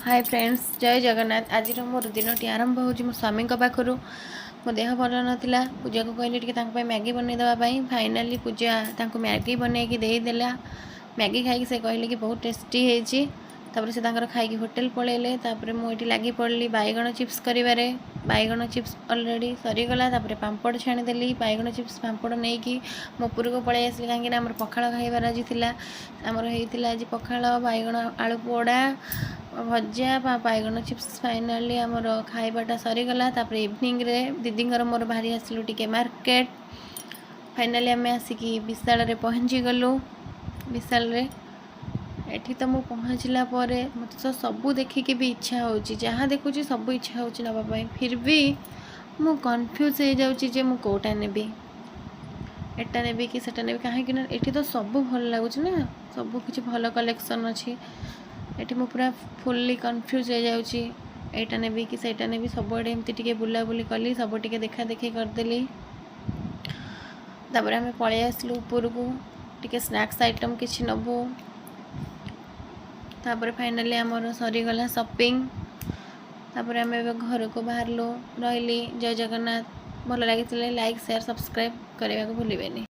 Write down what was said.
ହାଏ friends, ଜୟ ଜଗନ୍ନାଥ। ଆଜିର ମୋର ଦିନଟି ଆରମ୍ଭ ହେଉଛି ମୋ ସ୍ୱାମୀଙ୍କ ପାଖରୁ। ମୋ ଦେହ ଭଲ ନଥିଲା। ପୂଜାକୁ କହିଲି ଟିକେ ତାଙ୍କ ପାଇଁ ମ୍ୟାଗି ବନେଇ ଦେବା ପାଇଁ। ଫାଇନାଲି ପୂଜା ତାଙ୍କୁ ମ୍ୟାଗି ବନେଇକି ଦେଇଦେଲା। ମ୍ୟାଗି ଖାଇକି ସେ କହିଲେ କି ବହୁତ ଟେଷ୍ଟି ହେଇଛି। ତାପରେ ସେ ତାଙ୍କର ଖାଇକି ହୋଟେଲ ପଳେଇଲେ। ତାପରେ ମୁଁ ଏଠି ଲାଗି ପଡ଼ିଲି ବାଇଗଣ ଚିପ୍ସ କରିବାରେ। ବାଇଗଣ ଚିପ୍ସ ଅଲରେଡ଼ି ସରିଗଲା। ତାପରେ ପାମ୍ପଡ଼ ଛାଣିଦେଲି। ବାଇଗଣ ଚିପ୍ସ, ପାମ୍ପଡ଼ ନେଇକି ମୁଁ ଉପରକୁ ପଳେଇ ଆସିଲି, କାହିଁକିନା ଆମର ପଖାଳ ଖାଇବାର ଆଜି ଥିଲା। ଆମର ହେଇଥିଲା ଆଜି ପଖାଳ, ବାଇଗଣ ଆଳୁ ପୋଡ଼ା, ଭଜା, ବାଇଗଣ ଚିପ୍ସ। ଫାଇନାଲି ଆମର ଖାଇବାଟା ସରିଗଲା। ତାପରେ ଇଭିନିଂରେ ଦିଦିଙ୍କର ମୋର ବାହାରି ଆସିଲୁ ଟିକେ ମାର୍କେଟ। ଫାଇନାଲି ଆମେ ଆସିକି ବିଶାଳରେ ପହଞ୍ଚିଗଲୁ। ବିଶାଳରେ ଏଠି ତ ମୁଁ ପହଞ୍ଚିଲା ପରେ ମୋତେ ତ ସବୁ ଦେଖିକି ବି ଇଚ୍ଛା ହେଉଛି। ଯାହା ଦେଖୁଛି, ସବୁ ଇଚ୍ଛା ହେଉଛି ନେବା ପାଇଁ। ଫିର୍ ବି ମୁଁ କନଫ୍ୟୁଜ୍ ହେଇଯାଉଛି ଯେ ମୁଁ କେଉଁଟା ନେବି, ଏଟା ନେବି କି ସେଟା ନେବି। କାହିଁକି ନା ଏଠି ତ ସବୁ ଭଲ ଲାଗୁଛି ନା, ସବୁ କିଛି ଭଲ କଲେକ୍ସନ୍ ଅଛି ଏଠି। ମୁଁ ପୁରା ଫୁଲ୍ଲି କନଫ୍ୟୁଜ୍ ହେଇଯାଉଛି, ଏଇଟା ନେବି କି ସେଇଟା ନେବି। ସବୁଆଡ଼େ ଏମିତି ଟିକେ ବୁଲାବୁଲି କଲି, ସବୁ ଟିକେ ଦେଖା ଦେଖି କରିଦେଲି। ତାପରେ ଆମେ ପଳେଇ ଆସିଲୁ ଉପରକୁ, ଟିକେ ସ୍ନାକ୍ସ ଆଇଟମ୍ କିଛି ନେବୁ। ତାପରେ ଫାଇନାଲି ଆମର ସରିଗଲା ସପିଂ। ତାପରେ ଆମେ ଏବେ ଘରକୁ ବାହାରିଲୁ। ରହିଲି, ଜୟ ଜଗନ୍ନାଥ। ଭଲ ଲାଗିଥିଲେ ଲାଇକ୍, ସେୟାର, ସବସ୍କ୍ରାଇବ୍ କରିବାକୁ ଭୁଲିବେନି।